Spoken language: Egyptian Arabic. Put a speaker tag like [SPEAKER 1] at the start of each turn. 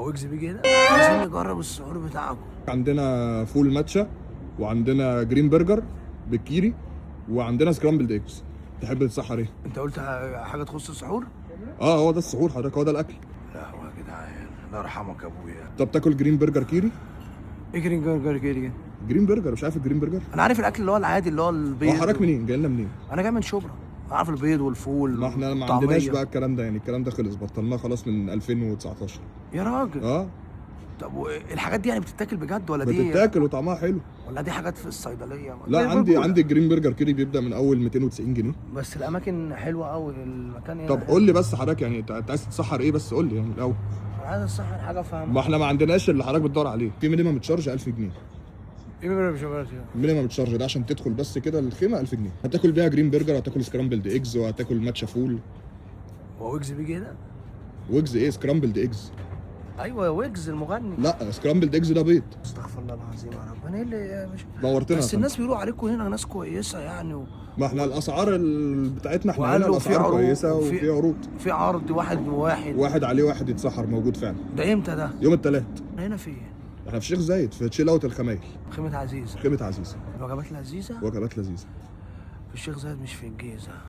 [SPEAKER 1] هو ويجز بيجي هنا؟ عايزين نجرب السحور بتاعكم.
[SPEAKER 2] عندنا فول ماتشا، وعندنا green burger بالكيري، وعندنا scrambled eggs. تحب تتسحر ايه؟
[SPEAKER 1] انت قلت حاجة تخص السحور؟
[SPEAKER 2] اه، هو ده السحور حضرتك، هو ده الاكل.
[SPEAKER 1] لا هو يا جدعان، الله يرحمك يا ابويا.
[SPEAKER 2] طب تاكل green burger كيري؟
[SPEAKER 1] ايه green burger كده؟
[SPEAKER 2] green burger، مش عارف ال green burger؟
[SPEAKER 1] انا عارف الاكل اللي هو العادي، اللي هو البيض.
[SPEAKER 2] هو حضرتك منين؟ جاي لنا منين؟
[SPEAKER 1] انا جاي من شبرا. عارف البيض والفول.
[SPEAKER 2] ما احنا ما
[SPEAKER 1] والطعمية.
[SPEAKER 2] عندناش بقى الكلام ده، يعني الكلام ده خلص، بطلناه خلاص من 2019.
[SPEAKER 1] يا راجل.
[SPEAKER 2] اه.
[SPEAKER 1] طب الحاجات دي يعني بتتاكل بجد ولا دي
[SPEAKER 2] بتتاكل وطعمها حلو.
[SPEAKER 1] ولا دي حاجات في الصيدليه؟
[SPEAKER 2] لا،
[SPEAKER 1] زي
[SPEAKER 2] عندي
[SPEAKER 1] موجودة.
[SPEAKER 2] عندي ال green burger كيري بيبدا من اول 290 جنيه.
[SPEAKER 1] بس الاماكن حلوة قوي، المكان هنا
[SPEAKER 2] طب
[SPEAKER 1] حلو.
[SPEAKER 2] قول لي بس حضرتك، يعني انت عايز تتسحر ايه؟ بس قول لي يعني الاول.
[SPEAKER 1] انا عايز اتسحر حاجة فاهم.
[SPEAKER 2] ما احنا ما عندناش اللي حضرتك بتدور عليه. في minimum charge 1000 جنيه.
[SPEAKER 1] ايه مش عارف.
[SPEAKER 2] minimum charge ده عشان تدخل بس كده الخيمة 1000 جنيه، هتاكل بيها green burger، هتاكل scrambled eggs، وهتاكل ماتشا فول.
[SPEAKER 1] هو ويجز بيجي هنا؟
[SPEAKER 2] ويجز ايه؟ scrambled eggs.
[SPEAKER 1] ايوه، ويجز المغني.
[SPEAKER 2] لا، scrambled eggs ده بيض.
[SPEAKER 1] استغفر الله العظيم يا رب، انا ايه اللي مش
[SPEAKER 2] نورتنا يا
[SPEAKER 1] بس
[SPEAKER 2] فندم.
[SPEAKER 1] الناس بيقولوا عليكم هنا ناس كويسة يعني
[SPEAKER 2] ما احنا الاسعار بتاعتنا احنا هنا
[SPEAKER 1] وقالوا في
[SPEAKER 2] الاسعار
[SPEAKER 1] عروض
[SPEAKER 2] كويسة وفي عروض.
[SPEAKER 1] في عرض واحد بواحد.
[SPEAKER 2] واحد عليه واحد يتسحر، موجود فعلا.
[SPEAKER 1] ده امتى ده؟
[SPEAKER 2] يوم الثلاث.
[SPEAKER 1] هنا فين؟
[SPEAKER 2] احنا في الشيخ زايد، في Chill Out الخمايل.
[SPEAKER 1] خيمة عزيزة.
[SPEAKER 2] خيمة عزيزه.
[SPEAKER 1] الوجبات لذيذة.
[SPEAKER 2] وجبات لذيذه.
[SPEAKER 1] في الشيخ زايد مش في الجيزة.